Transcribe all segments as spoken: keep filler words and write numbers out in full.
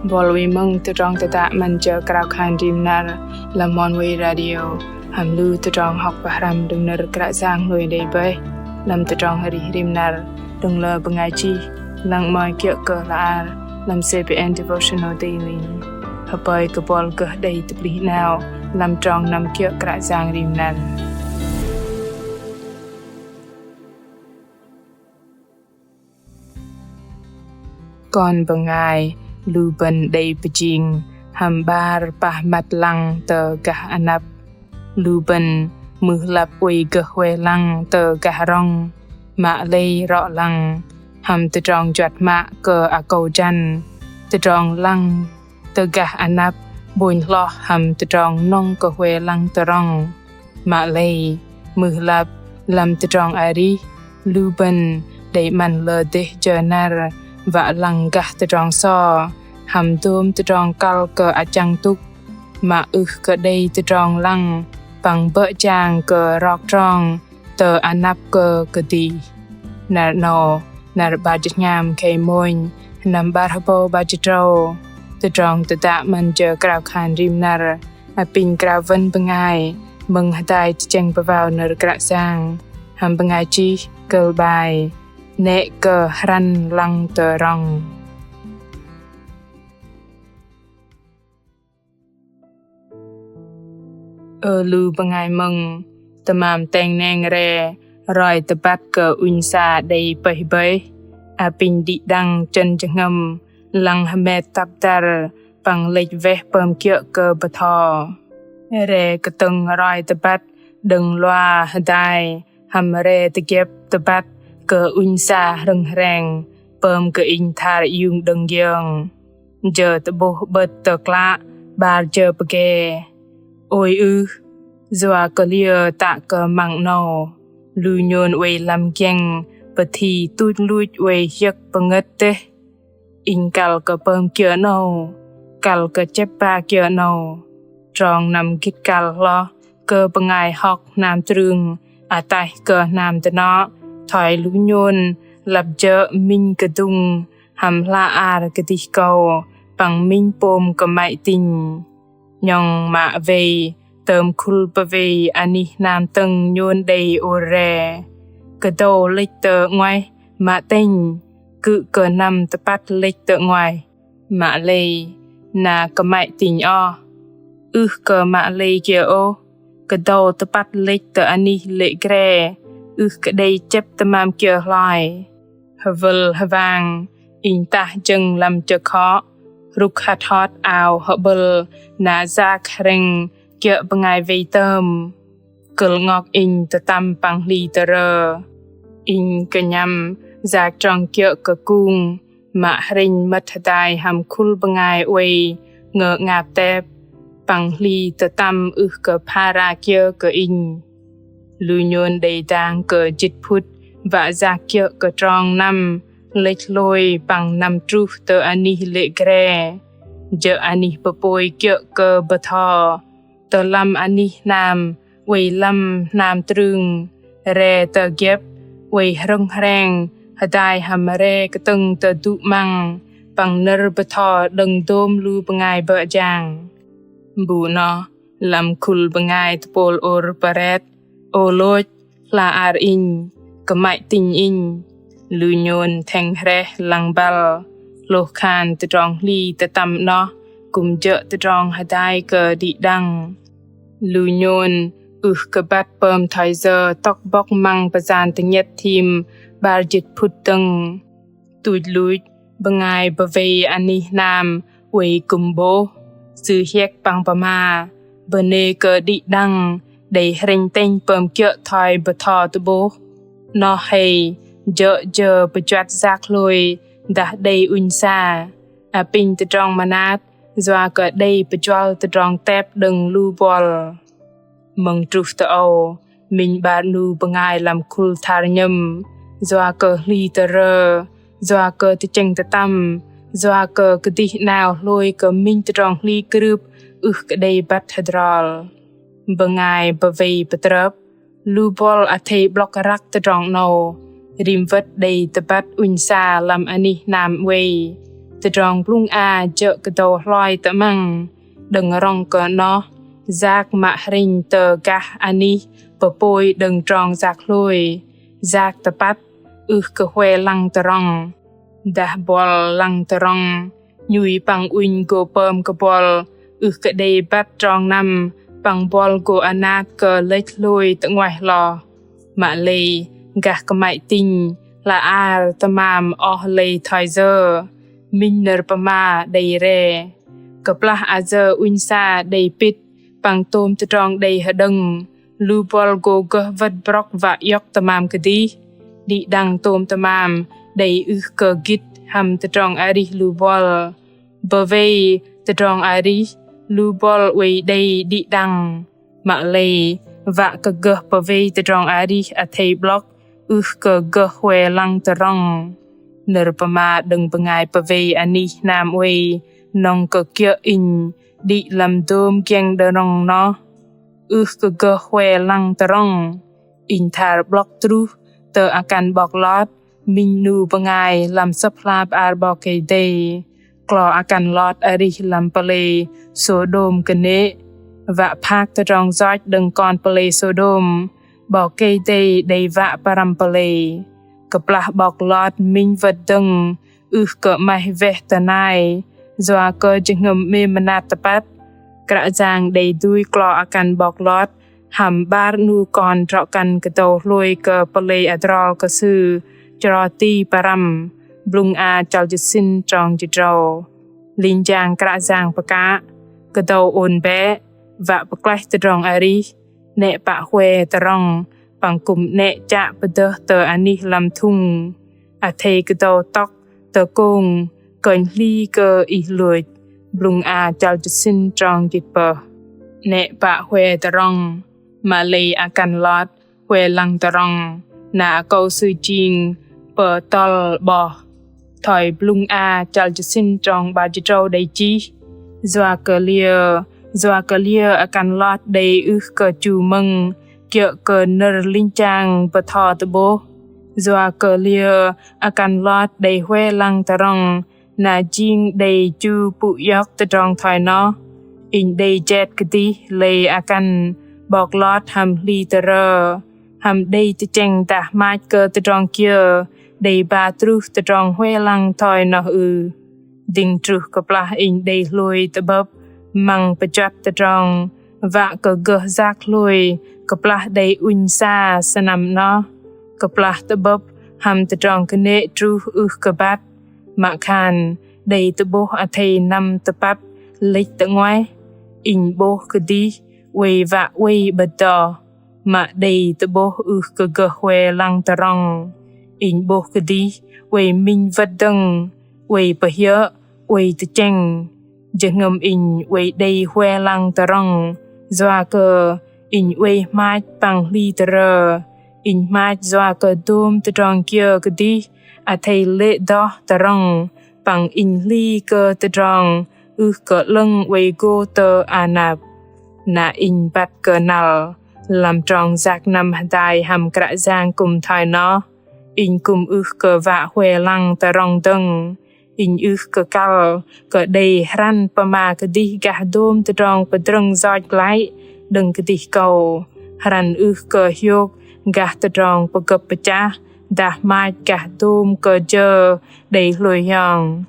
Bol wei mơ̆ng tơdrong tơdă 'Măn Jơ Krao Khan Rim Năr lăm Oneway Radio, hăm lu tơdrong hŏk pơhrăm đơ̆ng nơ̆r Kră Yang lui đei bơih lăm tơdrong arih rim năr đơ̆ng lơ bơngai chih, lăng 'mơ̆i kiơ̆ kơ hla ar lăm C B N Devotional Daily. Hơpơi kơ bol gơh đei tơplih 'nao lăm trong năm kiơ̆ Kră Yang rim năr. Kon bơngai, lu bơ̆n đei pơjing hăm 'bar pah măt lăng tơ gah anăp. Lu bơ̆n mưh lăp oei gơh hue lăng tơ gah rŏng, mă lei rŏ lăng hăm tơdrong juăt hmă kơ akâu jăn. Tơdrong lăng tơ gah anăp 'bônh hloh hăm tơdrong nŏng kơ hue lăng tơ rŏng. Mă lei, mưh lăp lăm tơdrong arih, lu bơ̆n đei 'măn lơ dêh jơ năr wă lăng gah tơdrong so hăm dôm tơdrong kăl kơ achăng tŭk, mă ưh kơ đei tơdrong lăng păng bơ̆ jang kơ rok trong tơ anăp kơ kơdih. Năr 'nâu, năr 'bar jĭt tơhngam khei mônh, sơnăm 'bar hơbâu 'bar jĭt tơdrâu, tơdrong tơdă 'Măn Jơ Krao Khan Rim Năr apinh krao wăn bơngai mơ̆ng hơdai tơchĕng pơwao nơ̆r Kră Yang hăm bơngai chih, kơ̆l 'bai: 'Nĕ kơ hrăn lăng tơ rŏng. Ơ lu bơngai mơ̆ng, tơmam teng neng re roi tơbăt kơ ŭnh sa đei pơih bơih, apinh đĭ đăng chơ̆n jơhngơ̆m lăng hơmet tăp dăr păng lĕch weh pơm kiơ̆ kơ bơtho. Re kơtơ̆ng roi tơbăt đơ̆ng lua hơdai hăm re tơgĕp tơbăt kơ ŭnh sa hrơ̆ng hreng pơm kơ inh thar iung đơ̆ng yơng. Jơ tơ'bôh 'bơ̆t tơklă 'bar jơ pơge. Ôi ưh, yua kơ liơ tă kơ măng 'nâu, lu nhôn oei lăm giĕng pơthi tuch luch oei hiơ̆k pơngơ̆t dêh. Inh kăl kơ pơm kiơ 'nâu, kăl kơ chĕp ba kiơ 'nâu. Trong năm gĭt kăl hloh kơ bơngai hŏk hnam trưng ataih kơ hnam dơnŏ thoi lu nhôn lăp jơ̆ minh kơdŭng hăm hla ar kơdih kâu păng minh pôm kơmăy tinh. 'Nhŏng mă wei tơm khul pơwei anih hnam tơ̆ng nhôn đei ôr re. Kơdâu lĕch tơ 'nguaih mă tĕnh, kư̆ kơ năm tơpăt lĕch tơ 'nguaih. Mă lei, na kơmăy tinh oh. Ưh kơ mă lei kiơ ôh, kơdâu tơpăt lĕch tơ anih lê̆ gre, ưh kơ đei chĕp tơmam kiơ hloi. Hơwơl hơwang, inh tah jơ̆ng lăm chơk hŏ, hrŭk hăt hot ao hơ'bơ̆l na yak hrĕng kiơ̆ bơngai wei tơm. Kơ̆l ngok inh tơtăm păng hli tơrơ. Inh kơnhăm yak trong kiơ̆ kơkung, mă hrĕnh mơ̆t hơdai hăm khul bơngai oei ngơ 'ngap tep, păng hli tơtăm ưh kơ phara kiơ kơ inh. Lu nhôn đei dang kơ jĭt phŭt wă yak kiơ̆ kơ trong năm lĕch hlôi păng năm truh tơ anih lê̆ gre. Jơ̆ anih pơpôi kiơ̆ kơ bơtho, tơ lăm anih hnam oei lăm hnam trưng, re tơgĕp oei hrơ̆ng hreng hơdai hăm re kơtơ̆ng tơdu 'măng păng nơ̆r bơtho đơ̆ng dôm lu bơngai bơ̆ jang. Bu noh, lăm khul bơngai tơpôl ôr pơret, ôh lôch, hla ar inh, kơmăy tinh inh. Lu nhôn thĕng hrĕh lăng băl, hlôh khan tơdrong hli tơtăm 'noh kư̆m jơ̆ tơdrong hơdai kơ đĭ đăng. Lu nhôn ưh kơ băt pơm thoi yơ tŏk bŏk măng pơyan tơnhĕt thim 'bar jĭt phŭt dơ̆ng. Tuch luch, bơngai pơwei anih hnam oei kư̆m 'bôh, sư hiĕk păng pơma, bơnê kơ đĭ đăng đei hrĕnh tĕnh pơm kiơ̆ thoi bơtho tơ'bôh. Noh hei, jơ̆ jơ pơjuăt yak hlôi dah đei ŭnh sa, apinh tơdrong mơnat yua kơ đei pơjuăl tơdrong tep đơ̆ng lu bol. Mơ̆ng truh tơ âu, minh 'bar 'nu bơngai lăm khul thar nhơ̆m, yua kơ hli tơrơ, yua kơ tơchĕng tơtăm, yua kơ kơdih 'nao hlôi kơ minh tơdrong hli krưp ưh kơ đei băt hơdrol. Bơngai pơwei pơtrơp, lu bol athei 'blŏk răk tơdrong 'nâu, rim wơ̆t đei tơbăt ŭnh sa lăm anih hnam oei, Tơdrong blŭng a jơ̆ kơdâu hloi tơ'măng, đơ̆ng rŏng kơ noh, yak mă hrĕnh tơ gah anih pơpôi đơ̆ng trong yak hlôi, yak tơpăt, ưh kơ hue lăng tơrŏng. Dah buăl lăng tơrŏng, nhui păng ŭnh gô pơm kơ buăl ưh kơ đei băt trong năm, păng buăl gô anat kơ lĕch hlôi tơ'nguaih hloh. Mă lei, gah kơmăy tinh, hla ar tơmam oh lei thoi yơ, minh nơ̆r pơma đei re. Kơplah ayơ ŭnh sa đei pĭt, păng tôm tơdrong đei hơđơ̆ng, lu buăl gô gơh wơ̆t brŏk wă iŏk tơmam kơdih. Đĭ đăng tôm tơmam đei ưh kơ gĭt hăm tơdrong arih lu buăl. Bơwei tơdrong arih lu buăl oei đei đĭ đăng. Mă lei, wă kơ gơh pơwei tơdrong arih athei 'blŏk, ưh kơ gơh hue lăng tơrŏng. Nơ̆r pơma đơ̆ng bơngai pơwei anih hnam oei, nŏng kơ kiơ̆ inh đĭ lăm dôm giĕng đơ̆ng rŏng noh, ưh kơ gơh hue lăng tơrŏng. Inh thar 'blŏk truh tơ akăn 'bok Lot, minh 'nu bơngai lăm Sơ̆p hla bơar 'Bok Kei-Dei. Klo akăn Lot arih lăm pơlei Sôđôm kơnê̆, wă phak tơdrong yoch đơ̆ng kon pơlei Sôđôm, 'Bok Kei-Dei đei wă pơrăm pơlei. Kơplah 'bok Lot minh wơ̆t dơ̆ng, ưh kơ 'maih weh tơ nai, yua kơ jơhngơ̆m 'mêm mơnat tơpăt. Kră Yang đei dui klo akăn 'bok Lot hăm 'bar 'nu kon drŏ-kăn kơdâu hlôi kơ pơlei adrol kơ sư chro ti pơrăm. Blŭng a chăl jĭt sĭn trong jĭt drâu. Linh jang Kră Yang pơkă, kơdâu ôn bĕ, wă pơklaih tơdrong arih, 'nĕ pă hue tơrŏng, păng kư̆m 'nĕ chă pơdơh tơ anih lăm thŭng. Athei kơdâu tŏk tơ kông, kơnh hli kơ ih lôch. Blŭng a chăl jĭt sĭn trong jĭt pơh. 'Nĕ pă hue tơrŏng, mă lei akăn Lot hue lăng tơrŏng, na akâu sư jing pơtŏl 'boh. Thoi blŭng a chăl jĭt sĭn trong 'bar jĭt drâu đei chih. Yua kơ liơ, yua kơ liơ akăn Lot đei ưh kơ chu mơ̆ng kiơ̆ kơ nơ̆r linh jang bơtho tơ'bôh. Yua kơ liơ akăn Lot đei hue lăng tơrŏng, na jing đei chu pŭ iŏk tơdrong thoi noh. Inh đei jet kơdih lei akăn 'bok Lot hăm hli tơrơ, hăm đei tơchĕng dah mach kơ tơdrong kiơ, đei ba truh tơdrong hue lăng thoi noh ưh. Dĭng truh kơplah inh đei hlôi tơ'bơ̆p măng pơjuăt tơdrong, wă kơ gơh yak hlôi kơplah đei ŭnh sa sơnăm noh. Kơplah tơ'bơ̆p hăm tơdrong kơnê̆ truh ưh kơ băt, mă khan đei tơ'bôh athei năm tơpăt lĕch tơ'nguaih. Inh 'bôh kơdih oei wă oei 'bơ̆t doh, mă đei tơ'bôh ưh kơ gơh hue lăng tơrŏng. Inh 'bôh kơdih oei minh wơ̆t dơ̆ng, oei pơhiơ̆, oei tơchĕng. Jơhngơ̆m inh oei đei hue lăng tơrŏng, yua kơ inh oei hmach păng hli tơrơ. Inh hmach yua kơ dôm tơdrong kiơ kơdih athei lê̆ doh tơrŏng, păng inh hli kơ tơdrong ưh kơ 'lơ̆ng oei gô tơ anăp. Na inh băt kơnăl lăm trong yak năm hơdai hăm Kră Yang kư̆m thoi noh. Inh kư̆m ưh kơ wă hue lăng tơrŏng dơ̆ng. Inh ưh kơ kăl kơ đei hrăn pơma kơdih gah dôm tơdrong pơdrơ̆ng yoch glăi đơ̆ng kơdih kâu. Hrăn ưh kơ hiôk gah tơdrong pơgơ̆p pơchah dah mach gah dôm kơ jơ đei hlôi hiong.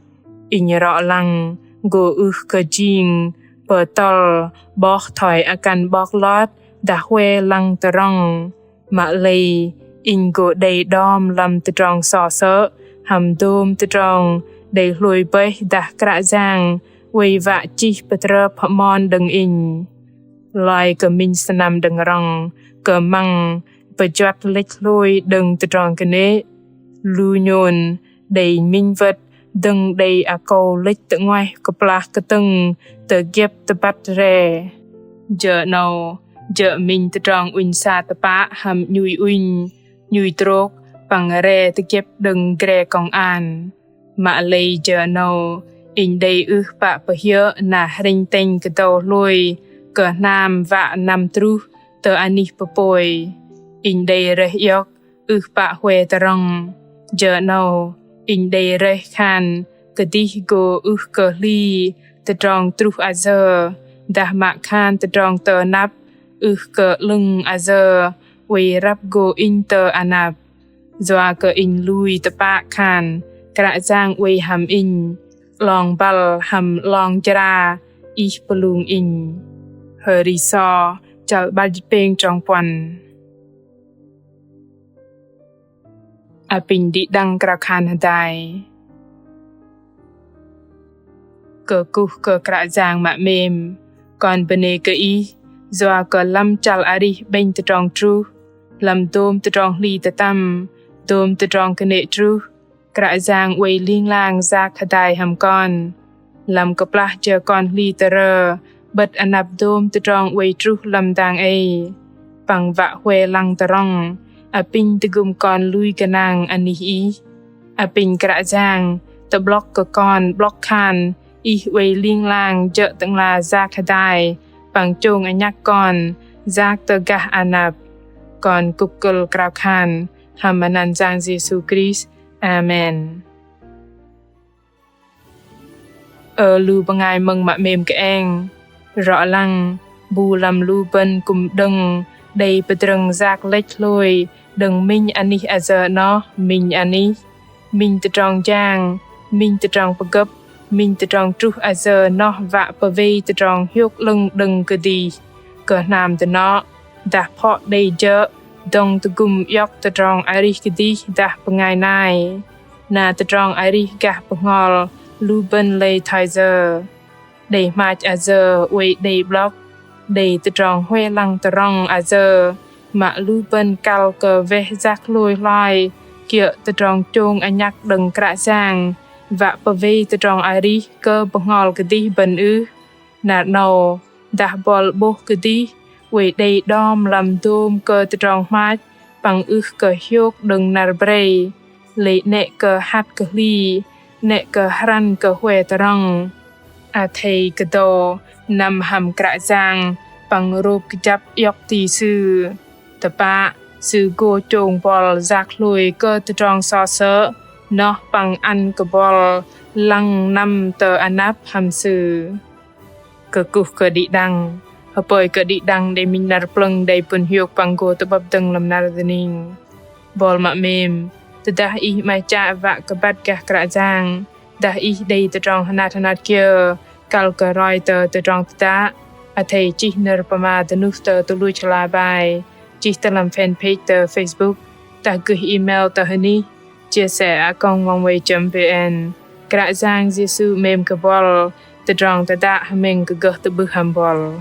Inh rŏ lăng gô ưh kơ jing pơtŏl 'boh thoi akăn 'bok Lot dah hue lăng tơrŏng. Mă lei inh gô đei đom lăm tơdrong so sơ̆ hăm dôm tơdrong đei hlôi bơih dah Kră Yang oei wă chih pơtrơp hơmon đơ̆ng inh. Loi kơ minh sơnăm đơ̆ng rŏng kơ măng pơjuăt lĕch hlôi đơ̆ng tơdrong kơnê̆. Lu nhôn đei minh wơ̆t dơ̆ng đei akâu lĕch tơ'nguaih kơplah kơtơ̆ng tơgĕp tơbăt re. Jơ 'nâu, jơ̆ minh tơdrong ŭnh sa tơpă hăm 'nhui ŭnh, 'nhui trôk, păng re tơgĕp đơ̆ng gre kông an. Mă lei jơ 'nâu, inh đei ưh pă pơhiơ̆ na hrĕnh tĕnh kơdâu hlôi kơ hnam wă năm truh tơ anih pơpôi. Inh đei rơih iŏk ưh pă hue tơrŏng. Jơ 'nâu, inh đei rơih khan kơdih gô ưh kơ hli tơdrong truh ayơ, dah mă khan tơdrong tơ anăp ưh kơ 'lơ̆ng ayơ oei răp gô inh tơ anăp. Yua kơ inh lui tơpă khan Kră Yang oei hăm inh, 'long băl hăm 'long jra Ih pơlung inh. Hơri So, chăl 'bar jĭt pêng trong puăn. Apinh đĭ đăng krao khan hơdai. Kơkuh kơ Kră Yang mă 'mêm, kon bơnê kơ Ih, yua kơ lăm chăl arih 'bĕnh tơdrong truh, lăm dôm tơdrong hli tơtăm, dôm tơdrong kơnê̆ truh, Kră Yang oei ling lang yak hơdai hăm kon. Lăm kơplah jơ kon hli tơrơ, 'bơ̆t anăp dôm tơdrong oei truh lăm dang ei, păng wă hue lăng tơrŏng, apinh tơgŭm kon lui gơnang anih Ih. Apinh Kră Yang tơ'blŏk kơ kon 'blŏk khan Ih oei ling lang jơ̆ Tơ'ngla yak hơdai păng chông anhăk kon yak tơ gah anăp. Kon kŭk kơ̆l krao khan hăm anăn Yang Yêsu Krist. Amen. Ơ lu bơngai mơ̆ng mă 'mêm kơeng, rŏ lăng bu lăm lu bơ̆n kư̆m đơ̆ng đei pơdrơ̆ng yak lĕch hlôi đơ̆ng minh anih ayơ noh, minh anih, minh tơdrong jang, minh tơdrong pơgơ̆p, minh tơdrong truh ayơ noh wă pơwei tơdrong hiôk 'lơ̆ng đơ̆ng kơdih, kơ hnam dơnŏ, dah phŏ đei jơ̆ dŏng tơgŭm iŏk tơdrong arih kơdih dah bơngai nai. Na tơdrong arih gah bơhngol lu bơ̆n lei thoi yơ? Đei hmach ayơ oei đei 'blŏk, đei tơdrong hue lăng tơrŏng ayơ mă lu bơ̆n kăl kơ weh yak hlôi hloi kiơ̆ tơdrong chông anhăk đơ̆ng Kră Yang wă pơwei tơdrong arih kơ bơhngol kơdih bơ̆n ưh? Năr 'nâu, dah buăl 'bôh kơdih oei đei đom lăm dôm kơ tơdrong hmach păng ưh kơ hiôk đơ̆ng năr brei, lei 'nĕ kơ hăt kơ hli, 'nĕ kơ hrăn kơ hue tơrŏng. Athei kơdâu năm hăm Kră Yang păng rôp kơjăp iŏk ti Sư. Tơpă, Sư gô chông buăl yak hlôi kơ tơdrong so sơ̆ noh păng ăn kơ buăl lăng năm tơ anăp hăm Sư. Kơkuh kơ đĭ đăng. Hơpơi kơ đĭ đăng đei minh năr plơ̆ng đei pŭn hiôk păng gô tơ'bơ̆p dơ̆ng lăm năr dơning. Buăl mă 'mêm, tơdah ih 'maih chă wă kơ băt gah Kră Yang, dah ih đei tơdrong hơnat hơnat kiơ kăl kơ roi tơ tơdrong tơdă, athei chih nơ̆r pơma dơnuh tơ tơluch hla bơar, chih tơ lăm fanpage tơ Facebook, dah gơih email tơ hơnih chia sẻ a còng oneway chấm vn. Kră Yang Yêsu 'mêm kơ buăl. Tơdrong tơdă hơmĕng kơ gơh tơ'bưh hăm buăl.